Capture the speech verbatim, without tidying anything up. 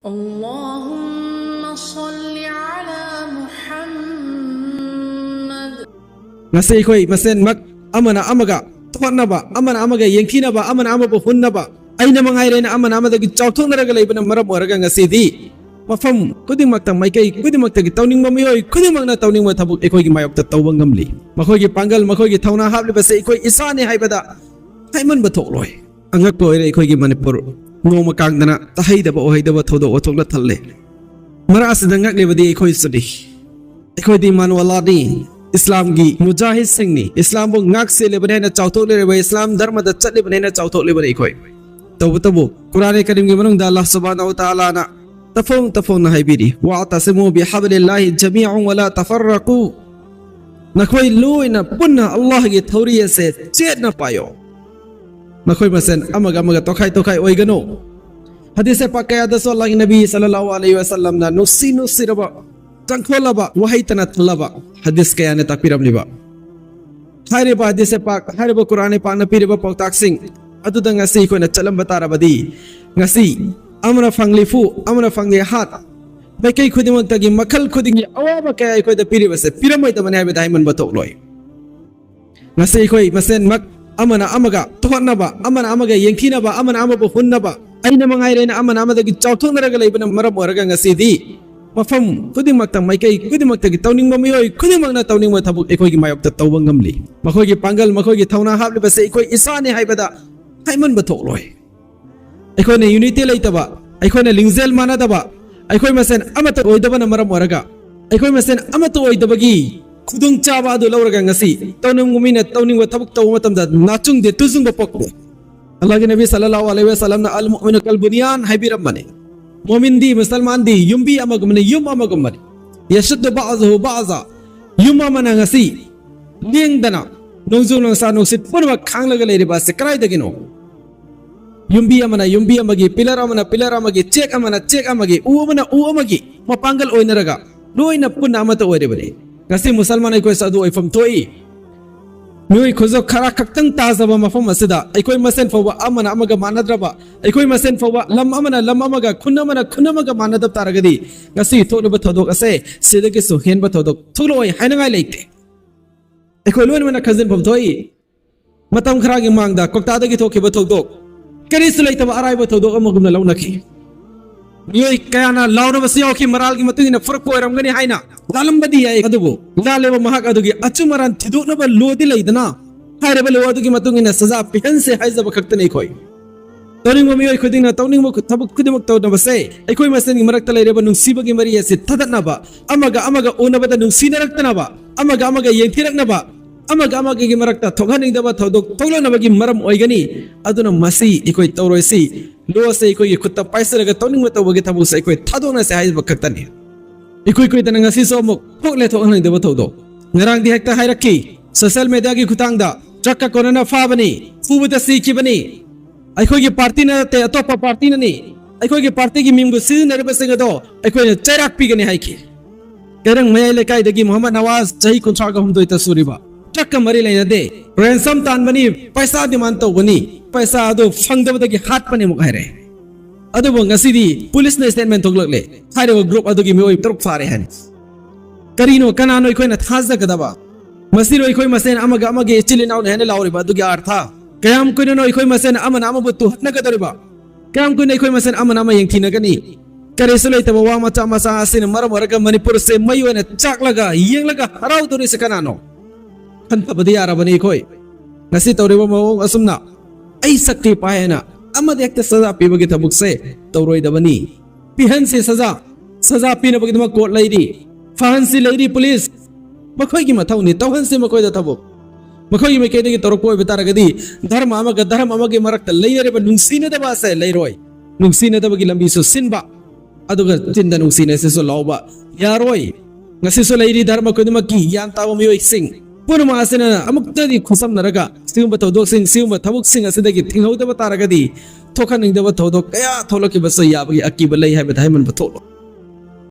اللهم صل على محمد. ꯉꯁꯤ ꯑꯩꯈꯣꯏ ꯃꯁꯦꯟꯃꯛ ꯑꯃꯅ ꯑꯃꯒ ꯊꯣꯠꯅꯕ, ꯑꯃꯅ ꯑꯃꯒ ꯌꯦꯡꯊꯤꯅꯕ, ꯑꯃꯅ ꯑꯃꯕꯨ ꯍꯨꯟꯅꯕ, ꯑꯩꯅ ꯃꯉꯥꯏꯔꯦꯅ ꯑꯃꯅ ꯑꯃꯗꯒꯤ ꯆꯥꯎꯊꯣꯛꯅꯔꯒ ꯂꯩꯕꯅ ꯃꯔꯝ ꯑꯣꯏꯔꯒ ꯉꯁꯤꯗꯤ ꯃꯐꯝ ꯈꯨꯗꯤꯡꯃꯛꯇ, ꯃꯥꯏꯀꯩ ꯈꯨꯗꯤꯡꯃꯛꯇꯒꯤ ꯇꯧꯅꯤꯡꯕ ꯃꯤꯑꯣꯏ ꯈꯨꯗꯤꯡꯃꯛꯅ ꯇꯧꯅꯤꯡꯕ ꯊꯕꯛ ꯑꯩꯈꯣꯏꯒꯤ ꯃꯥꯌꯣꯛꯇ ꯇꯧꯕ ꯉꯝꯂꯤ꯫ ꯃꯈꯣꯏꯒꯤ ꯄꯥꯡꯒꯜ, ꯃꯈꯣꯏꯒꯤ ꯊꯧꯅꯥ ꯍꯥꯞꯂꯤꯕꯁꯦ ꯑꯩꯈꯣꯏ ꯏꯁꯥꯅꯤ ꯍꯥꯏꯕꯗ ꯍꯥꯏꯃꯟꯕ ꯊꯣꯛꯂꯣꯏ꯫ ꯑꯉꯛꯄ ꯑꯣꯏꯔꯦ ꯑꯩꯈꯣꯏꯒꯤ ꯃꯅꯤꯄꯨꯔ ꯅꯣꯡꯃ ꯀꯥꯡꯗꯅ ꯇꯥꯍꯩꯗꯕ ꯑꯣꯏꯍꯩꯗꯕ ꯊꯧꯗꯣꯛ ꯋꯥꯊꯣꯛꯅ ꯊꯜꯂꯦ꯫ ꯃꯔꯛ ꯑꯁꯤꯗ ꯉꯛꯂꯤꯕꯗꯤ ꯑꯩꯈꯣꯏꯁꯨꯅꯤ꯫ ꯑꯩꯈꯣꯏꯗꯤ ꯃꯥꯅꯋꯥꯂꯥꯅꯤ, ꯏꯁꯂꯥꯝꯒꯤ ꯃꯨꯖꯥꯍꯤꯗꯁꯤꯡꯅꯤ, ꯏꯁꯂꯥꯝꯕꯨ ꯉꯥꯛ ꯁꯦꯜꯂꯤꯕꯅꯤ ꯍꯥꯏꯅ ꯆꯥꯎꯊꯣꯛꯂꯤꯔꯤꯕ, ꯏꯁꯂꯥꯝ ꯙꯔꯃꯗ ꯆꯠꯂꯤꯕꯅꯤ ꯍꯥꯏꯅ ꯆꯥꯎꯊꯣꯛꯂꯤꯕꯅꯤ ꯑꯩꯈꯣꯏ꯫ ꯇꯧꯕꯇꯕꯨ ꯀꯨꯔꯥꯟ ꯀꯔꯤꯝꯒꯤ ꯃꯅꯨꯡꯗ ꯑꯜꯂꯥꯍ ꯁꯨꯕꯍꯥꯅꯍꯨ ꯋ ꯇꯥꯂꯥꯅ ꯇꯐꯣꯡ ꯇꯐꯣꯡꯅ ꯍꯥꯏꯕꯤꯔꯤ, "ꯋꯥꯇꯁꯤꯃꯨ ꯕꯤꯍꯥꯕꯂꯤꯜꯂꯥꯍꯤ ꯖꯃꯤꯑꯟ ꯋꯂꯥ ꯇꯐꯔꯔꯀꯨ"꯫ ꯅꯈꯣꯏ ꯂꯣꯏꯅ ꯄꯨꯟꯅ ꯑꯜꯂꯥꯍꯒꯤ ꯊꯧꯔꯤ ꯑꯁꯦ ꯆꯦꯠꯅ ꯄꯥꯏꯌꯣ꯫ ꯅꯈꯣꯏ ꯃꯁꯦꯟ ꯑꯃꯒ ꯑꯃꯒ ꯇꯣꯈꯥꯏ ꯇꯣꯈꯥꯏ ꯑꯣꯏꯒꯅꯨ꯫ ꯍꯗꯤꯁ ꯄꯥꯛ ꯀꯌꯥꯗꯁꯨ ꯑꯜꯂꯥꯍꯒꯤ ꯅꯕꯤ ꯁꯜꯂꯜꯂꯥꯍꯨ ꯑꯂꯩꯍꯤ ꯋꯁꯜꯂꯝꯅ ꯅꯨꯡꯁꯤ ꯅꯨꯡꯁꯤꯔꯕ, ꯆꯪꯈꯣꯜꯂꯕ, ꯋꯥꯍꯩ ꯇꯅ ꯊꯜꯂꯕ ꯍꯗꯤꯁ ꯀꯌꯥꯅ ꯇꯥꯛꯄꯤꯔꯝꯂꯤꯕ꯫ ꯍꯥꯏꯔꯤꯕ ꯍꯗꯤꯁ ꯄꯥꯛ, ꯍꯥꯏꯔꯤꯕ ꯀꯨꯔꯥꯟ ꯄꯥꯛꯅ ꯄꯤꯔꯤꯕ ꯄꯥꯎꯇꯥꯛꯁꯤꯡ ꯑꯗꯨꯗ ꯉꯁꯤ ꯑꯩꯈꯣꯏꯅ ꯆꯠꯂꯝꯕ ꯇꯥꯔꯕꯗꯤ, ꯉꯁꯤ ꯑꯃꯅ ꯐꯪꯂꯤ ꯐꯨ, ꯑꯃꯅ ꯐꯪꯂꯤ ꯍꯥꯠ, ꯃꯥꯏꯀꯩ ꯈꯨꯗꯤꯡꯃꯛꯇꯒꯤ ꯃꯈꯜ ꯈꯨꯗꯤꯡꯒꯤ ꯑꯋꯥꯕ ꯀꯌꯥ ꯑꯩꯈꯣꯏꯗ ꯄꯤꯔꯤꯕꯁꯦ ꯄꯤꯔꯝꯃꯣꯏꯗꯕꯅꯤ ꯍꯥꯏꯕꯗ ꯍꯥꯏꯃꯟꯕ ꯊꯣꯛꯂꯣꯏ꯫ ꯉꯁꯤ ꯑꯩꯈꯣꯏ ꯃꯁꯦꯟꯃꯛ ꯑꯃꯅ ꯑꯃꯒ ꯊꯣꯠꯅꯕ, ꯑꯃꯅ ꯑꯃꯒ ꯌꯦꯡꯊꯤꯅꯕ, ꯑꯃꯅ ꯑꯃꯕꯨ ꯍꯨꯟꯅꯕ, ꯑꯩꯅ ꯃꯉꯥꯏꯔꯦꯅ ꯑꯃꯅ ꯑꯃꯗꯒꯤ ꯆꯥꯎꯊꯣꯛꯅꯔꯒ ꯂꯩꯕꯅ ꯃꯔꯝ ꯑꯣꯏꯔꯒ ꯉꯁꯤꯗꯤ ꯃꯐꯝ ꯈꯨꯗꯤꯡꯃꯛꯇ, ꯃꯥꯏꯀꯩ ꯈꯨꯗꯤꯡꯃꯛꯇꯒꯤ ꯇꯧꯅꯤꯡꯕ ꯃꯤꯑꯣꯏ ꯈꯨꯗꯤꯡꯃꯛꯅ ꯇꯧꯅꯤꯡꯕ ꯊꯕꯛ ꯑꯩꯈꯣꯏꯒꯤ ꯃꯥꯌꯣꯛꯇ ꯇꯧꯕ ꯉꯝꯂꯤ꯫ ꯃꯈꯣꯏꯒꯤ ꯄꯥꯡꯒꯜ, ꯃꯈꯣꯏꯒꯤ ꯊꯧꯅꯥ ꯍꯥꯞꯂꯤꯕꯁꯦ ꯑꯩꯈꯣꯏ ꯏꯁꯥꯅꯤ ꯍꯥꯏꯕꯗ ꯍꯥꯏꯃꯟꯕ ꯊꯣꯛꯂꯣꯏ꯫ ꯑꯩꯈꯣꯏꯅ ꯌꯨꯅꯤꯇꯤ ꯂꯩꯇꯕ, ꯑꯩꯈꯣꯏꯅ ꯂꯤꯡꯖꯦꯜ ꯃꯥꯟꯅꯗꯕ, ꯑꯩꯈꯣꯏ ꯃꯁꯦꯟ ꯑꯃꯠꯇ ꯑꯣꯏꯗꯕꯅ ꯃꯔꯝ ꯑꯣꯏꯔꯒ, ꯑꯩꯈꯣꯏ ꯃꯁꯦꯟ ꯑꯃꯠꯇ ꯑꯣꯏꯗꯕꯒꯤ ꯈꯨꯗꯣꯡꯆꯥꯕ ꯑꯗꯨ ꯂꯧꯔꯒ ꯉꯁꯤ ꯇꯧꯅꯤꯡꯕ ꯃꯤꯅ ꯇꯧꯅꯤꯡꯕ ꯊꯕꯛ ꯇꯧꯕ ꯃꯇꯝꯗ ꯅꯥꯆꯨꯡꯗꯦ, ꯇꯨꯖꯨꯡꯕ ꯄꯣꯛꯄ꯫ ꯑꯜꯂꯥꯍꯒꯤ ꯅꯕꯤ ꯁꯜꯂꯜꯂꯥꯍꯨ ꯑꯂꯩꯍꯤ ꯋꯁꯜꯂꯝꯅ "ꯑꯜ ꯃꯨꯑꯃꯤꯅꯨ ꯀꯜ ꯕꯨꯅꯤꯌꯥꯟ" ꯍꯥꯏꯕꯤꯔꯝꯕꯅꯤ꯫ ꯃꯣꯃꯤꯟꯗꯤ, ꯃꯨꯁꯜꯃꯥꯟꯗꯤ ꯌꯨꯝꯕꯤ ꯑꯃꯒꯨꯝꯕꯅꯤ, ꯌꯨꯝ ꯑꯃꯒꯨꯝꯕꯅꯤ꯫ "ꯌꯁꯨꯗꯨ ꯕꯥꯖꯨꯍꯨ ꯕꯥꯖꯥ", ꯌꯨꯝ ꯑꯃꯅ ꯉꯁꯤ ꯂꯦꯡꯗꯅ ꯅꯣꯡꯖꯨ ꯅꯨꯡꯁꯥ ꯅꯨꯡꯁꯤꯠ ꯄꯨꯝꯅꯃꯛ ꯈꯥꯡꯂꯒ ꯂꯩꯔꯤꯕ ꯑꯁꯤ ꯀꯗꯥꯏꯗꯒꯤꯅꯣ? ꯌꯨꯝꯕꯤ ꯑꯃꯅ ꯌꯨꯝꯕꯤ ꯑꯃꯒꯤ, ꯄꯤꯂꯔ ꯑꯃꯅ ꯄꯤꯂꯔ ꯑꯃꯒꯤ, ꯆꯦꯛ ꯑꯃꯅ ꯆꯦꯛ ꯑꯃꯒꯤ, ꯎ ꯑꯃꯅ ꯎ ꯑꯃꯒꯤ ꯃꯄꯥꯡꯒꯜ ꯑꯣꯏꯅꯔꯒ ꯂꯣꯏꯅ ꯄꯨꯟꯅ ꯑꯃꯠꯇ ꯑꯣꯏꯔꯤꯕꯅꯤ꯫ ꯉꯁꯤ ꯃꯨꯁꯜꯃꯥꯟ ꯑꯩꯈꯣꯏꯁꯨ ꯑꯗꯨ ꯑꯣꯏꯐꯝ ꯊꯣꯛꯏ꯫ ꯃꯤꯑꯣꯏ ꯈꯨꯖꯣ ꯈꯔ ꯈꯛꯇꯪ ꯇꯥꯖꯕ ꯃꯐꯝ ꯑꯁꯤꯗ ꯑꯩꯈꯣꯏ ꯃꯁꯦꯟ ꯐꯥꯎꯕ ꯑꯃꯅ ꯑꯃꯒ ꯃꯥꯟꯅꯗ꯭ꯔꯕ, ꯑꯩꯈꯣꯏ ꯃꯁꯦꯟ ꯐꯥꯎꯕ ꯂꯝ ꯑꯃꯅ ꯂꯝ ꯑꯃꯒ, ꯈꯨꯟ ꯑꯃꯅ ꯈꯨꯟ ꯑꯃꯒ ꯃꯥꯟꯅꯗꯕ ꯇꯥꯔꯒꯗꯤ ꯉꯁꯤ ꯊꯣꯛꯂꯤꯕ ꯊꯧꯗꯣꯛ ꯑꯁꯦ ꯁꯤꯗꯒꯤꯁꯨ ꯍꯦꯟꯕ ꯊꯧꯗꯣꯛ ꯊꯣꯛꯂꯛꯑꯣꯏ ꯍꯥꯏꯅꯉꯥꯏ ꯂꯩꯇꯦ꯫ ꯑꯩꯈꯣꯏ ꯂꯣꯏꯅꯃꯛꯅ ꯈꯟꯖꯤꯟꯐꯝ ꯊꯣꯛꯏ, ꯃꯇꯝ ꯈꯔꯒꯤ ꯃꯥꯡꯗ ꯀꯣꯛꯇꯥꯗꯒꯤ ꯊꯣꯛꯈꯤꯕ ꯊꯧꯗꯣꯛ, ꯀꯔꯤꯁꯨ ꯂꯩꯇꯕ ꯑꯔꯥꯏꯕ ꯊꯧꯗꯣꯛ ꯑꯃꯒꯨꯝꯅ ꯂꯧꯅꯈꯤ꯫ ꯃꯤꯑꯣꯏ ꯀꯌꯥꯅ ꯂꯥꯎꯅꯕꯁꯨ ꯌꯥꯎꯈꯤ, ꯃꯔꯥꯜꯒꯤ ꯃꯇꯨꯡ ꯏꯟꯅ ꯐꯨꯔꯛꯄ ꯑꯣꯏꯔꯝꯒꯅꯤ ꯍꯥꯏꯅ꯫ ꯂꯥꯜꯂꯝꯕꯗꯤ ꯌꯥꯏ, ꯑꯗꯨꯕꯨ ꯂꯥꯜꯂꯦꯕ ꯃꯍꯥꯛ ꯑꯗꯨꯒꯤ ꯑꯆꯨꯝ ꯑꯔꯥꯟ ꯊꯤꯗꯣꯛꯅꯕ ꯂꯣꯗꯤ ꯂꯩꯗꯅ, ꯍꯥꯏꯔꯤꯕ ꯂꯣ ꯑꯗꯨꯒꯤ ꯃꯇꯨꯡ ꯏꯟꯅ ꯁꯖꯥ ꯄꯤꯍꯟꯁꯦ ꯍꯥꯏꯖꯕ ꯈꯛꯇꯅꯤ ꯑꯩꯈꯣꯏ꯫ ꯇꯧꯅꯤꯡꯕ ꯃꯤꯑꯣꯏ ꯈꯨꯗꯤꯡꯅ ꯇꯧꯅꯤꯡꯕ ꯊꯕꯛ ꯈꯨꯗꯤꯡꯃꯛ ꯇꯧꯅꯕꯁꯦ, ꯑꯩꯈꯣꯏ ꯃꯁꯦꯟꯒꯤ ꯃꯔꯛꯇ ꯂꯩꯔꯤꯕ ꯅꯨꯡꯁꯤꯕꯒꯤ ꯃꯔꯤ ꯑꯁꯤ ꯊꯗꯠꯅꯕ, ꯑꯃꯒ ꯑꯃꯒ ꯎꯅꯕꯗ ꯅꯨꯡꯁꯤꯅꯔꯛꯇꯅꯕ, ꯑꯃꯒ ꯑꯃꯒ ꯌꯦꯡꯊꯤꯔꯛꯅꯕ, ꯑꯃꯒ ꯑꯃꯒꯒꯤ ꯃꯔꯛꯇ ꯊꯣꯛꯍꯟꯅꯤꯡꯗꯕ ꯊꯧꯗꯣꯛ ꯊꯣꯛꯂꯛꯅꯕꯒꯤ ꯃꯔꯝ ꯑꯣꯏꯒꯅꯤ꯫ ꯑꯗꯨꯅ ꯃꯁꯤ ꯑꯩꯈꯣꯏ ꯇꯧꯔꯣꯏꯁꯤ꯫ ꯂꯣ ꯑꯁꯤ ꯑꯩꯈꯣꯏꯒꯤ ꯈꯨꯠꯇ ꯄꯥꯏꯁꯤꯜꯂꯒ ꯇꯧꯅꯤꯡꯕ ꯇꯧꯕꯒꯤ ꯊꯕꯛꯁꯦ ꯑꯩꯈꯣꯏ ꯊꯥꯗꯣꯛꯅꯁꯦ ꯍꯥꯏꯕ ꯈꯛꯇꯅꯤ꯫ ꯏꯀꯨꯏ ꯀꯨꯏꯗꯅ ꯉꯁꯤꯁꯨ ꯑꯃꯨꯛ ꯊꯣꯛꯂꯦ ꯊꯣꯛꯍꯟꯅꯤꯡꯗꯕ ꯊꯧꯗꯣꯛ꯫ ꯉꯔꯥꯡꯗꯤ ꯍꯦꯛꯇ ꯍꯥꯏꯔꯛꯈꯤ, ꯁꯣꯁꯤꯌꯦꯜ ꯃꯦꯗꯤꯌꯥꯒꯤ ꯈꯨꯠꯊꯥꯡꯗ ꯇ꯭ꯔꯛꯀ ꯀꯣꯟꯅꯅ ꯐꯥꯕꯅꯤ, ꯐꯨꯕꯗ ꯁꯤꯈꯤꯕꯅꯤ, ꯑꯩꯈꯣꯏꯒꯤ ꯄꯥꯔꯇꯤ ꯅꯠꯇꯦ, ꯑꯇꯣꯞꯄ ꯄꯥꯔꯇꯤꯅꯅꯤ, ꯑꯩꯈꯣꯏꯒꯤ ꯄꯥꯔꯇꯤꯒꯤ ꯃꯤꯡꯕꯨ ꯁꯤꯖꯤꯟꯅꯔꯤꯕꯁꯤꯡ ꯑꯗꯣ ꯑꯩꯈꯣꯏꯅ ꯆꯩꯔꯥꯛ ꯄꯤꯒꯅꯤ ꯍꯥꯏꯈꯤ꯫ ꯀꯩꯔꯪ ꯃꯌꯥꯏ ꯂꯩꯀꯥꯏꯗꯒꯤ ꯃꯣꯍꯝꯃꯗ ꯅꯋꯥꯖ, ꯆꯍꯤ ꯀꯨꯟꯊ꯭ꯔꯥꯒ ꯍꯨꯝꯗꯣꯏꯇ ꯁꯨꯔꯤꯕ, ꯇ꯭ꯔꯛꯀ ꯃꯔꯤ ꯂꯩꯅꯗꯦ, ꯔꯦꯟꯁꯝ ꯇꯥꯟꯕꯅꯤ, ꯄꯩꯁꯥ ꯗꯤꯃꯥꯟ ꯇꯧꯕꯅꯤ, ꯄꯩꯁꯥ ꯑꯗꯨ ꯐꯪꯗꯕꯗꯒꯤ ꯍꯥꯠꯄꯅꯤ ꯑꯃꯨꯛ ꯍꯥꯏꯔꯦ꯫ ꯑꯗꯨꯕꯨ ꯉꯁꯤꯗꯤ ꯄꯨꯂꯤꯁꯅ ꯁ꯭ꯇꯦꯠꯃꯦꯟ ꯊꯣꯛꯂꯛꯂꯦ, ꯍꯥꯏꯔꯤꯕ ꯒ꯭ꯔꯨꯞ ꯑꯗꯨꯒꯤ ꯃꯤꯑꯣꯏ ꯇꯔꯨꯛ ꯐꯥꯔꯦ ꯍꯥꯏꯅ꯫ ꯀꯔꯤꯅꯣ, ꯀꯅꯥꯅꯣ ꯑꯩꯈꯣꯏꯅ ꯊꯥꯖꯒꯗꯕ? ꯃꯁꯤꯔꯣ ꯑꯩꯈꯣꯏ ꯃꯁꯦꯟ ꯑꯃꯒ ꯑꯃꯒꯤ ꯏꯆꯤꯜ ꯏꯅꯥꯎꯅꯤ ꯍꯥꯏꯅ ꯂꯥꯎꯔꯤꯕ ꯑꯗꯨꯒꯤ ꯑꯥꯔꯊ? ꯀꯌꯥꯝ ꯀꯨꯏꯅꯅꯣ ꯑꯩꯈꯣꯏ ꯃꯁꯦꯟ ꯑꯃꯅ ꯑꯃꯕꯨ ꯇꯨꯍꯠꯅꯒꯗꯧꯔꯤꯕ? ꯀꯌꯥꯝ ꯀꯨꯏꯅ ꯑꯩꯈꯣꯏ ꯃꯁꯦꯟ ꯑꯃꯅ ꯑꯃ ꯌꯦꯡꯊꯤꯅꯒꯅꯤ? ꯀꯔꯤꯁꯨ ꯂꯩꯇꯕ ꯋꯥ ꯃꯆꯥ ꯃꯆꯥ ꯑꯁꯤꯅ ꯃꯔꯝ ꯑꯣꯏꯔꯒ ꯃꯅꯤꯄꯨꯔꯁꯦ ꯃꯩ ꯑꯣꯏꯅ ꯆꯥꯛꯂꯒ ꯌꯦꯡꯂꯒ ꯍꯔꯥꯎꯗꯧꯔꯤꯁꯦ ꯀꯅꯥꯅꯣ? ꯈꯟꯊꯕꯗꯤ ꯌꯥꯔꯕꯅꯤ ꯑꯩꯈꯣꯏ꯫ ꯉꯁꯤ ꯇꯧꯔꯤꯕ ꯃꯑꯣꯡ ꯑꯁꯨꯝꯅ ꯑꯩ ꯁꯛꯇꯤ ꯄꯥꯏ ꯍꯥꯏꯅ ꯑꯃꯗ ꯍꯦꯛꯇ ꯁꯖꯥ ꯄꯤꯕꯒꯤ ꯊꯕꯛꯁꯦ ꯇꯧꯔꯣꯏꯗꯕꯅꯤ꯫ ꯄꯤꯍꯟꯁꯤ ꯁꯖꯥ, ꯁꯖꯥ ꯄꯤꯅꯕꯒꯤꯗꯃꯛ ꯀꯣꯔꯠ ꯂꯩꯔꯤ, ꯐꯍꯟꯁꯤ ꯂꯩꯔꯤ ꯄꯨꯂꯤꯁ꯫ ꯃꯈꯣꯏꯒꯤ ꯃꯊꯧꯅꯤ, ꯇꯧꯍꯟꯁꯤ ꯃꯈꯣꯏꯗ ꯊꯕꯛ꯫ ꯃꯈꯣꯏꯒꯤ ꯃꯥꯏꯀꯩꯗꯒꯤ ꯇꯧꯔꯛꯄ ꯑꯣꯏꯕ ꯇꯥꯔꯒꯗꯤ ꯙꯔꯃ ꯑꯃꯒ ꯙꯔꯃ ꯑꯃꯒꯤ ꯃꯔꯛꯇ ꯂꯩꯅꯔꯤꯕ ꯅꯨꯡꯁꯤꯅꯗꯕ ꯑꯁꯦ ꯂꯩꯔꯣꯏ꯫ ꯅꯨꯡꯁꯤꯅꯗꯕꯒꯤ ꯂꯝꯕꯤꯁꯨ ꯁꯤꯟꯕ, ꯑꯗꯨꯒ ꯆꯤꯟꯗ ꯅꯨꯡꯁꯤꯅꯁꯤꯁꯨ ꯂꯥꯎꯕ ꯌꯥꯔꯣꯏ꯫ ꯉꯁꯤꯁꯨ ꯂꯩꯔꯤ ꯙꯔꯃ ꯈꯨꯗꯤꯡꯃꯛꯀꯤ ꯒ꯭ꯌꯥꯟ ꯇꯥꯕ ꯃꯤꯑꯣꯏꯁꯤꯡ ꯄꯨꯝꯅꯃꯛ ꯑꯁꯤꯅ ꯑꯃꯨꯛꯇꯗꯤ ꯈꯨꯠꯁꯝꯅꯔꯒ ꯁꯤꯒꯨꯝꯕ ꯊꯧꯗꯣꯛꯁꯤꯡ, ꯁꯤꯒꯨꯝꯕ ꯊꯕꯛꯁꯤꯡ ꯑꯁꯤꯗꯒꯤ ꯊꯤꯡꯍꯧꯗꯕ ꯇꯥꯔꯒꯗꯤ ꯊꯣꯛꯍꯟꯅꯤꯡꯗꯕ ꯊꯧꯗꯣꯛ ꯀꯌꯥ ꯊꯣꯛꯂꯛꯈꯤꯕꯁꯨ ꯌꯥꯕꯒꯤ ꯑꯀꯤꯕ ꯂꯩ ꯍꯥꯏꯕꯗ ꯍꯥꯏꯃꯟꯕ ꯊꯣꯛꯂꯣꯏ꯫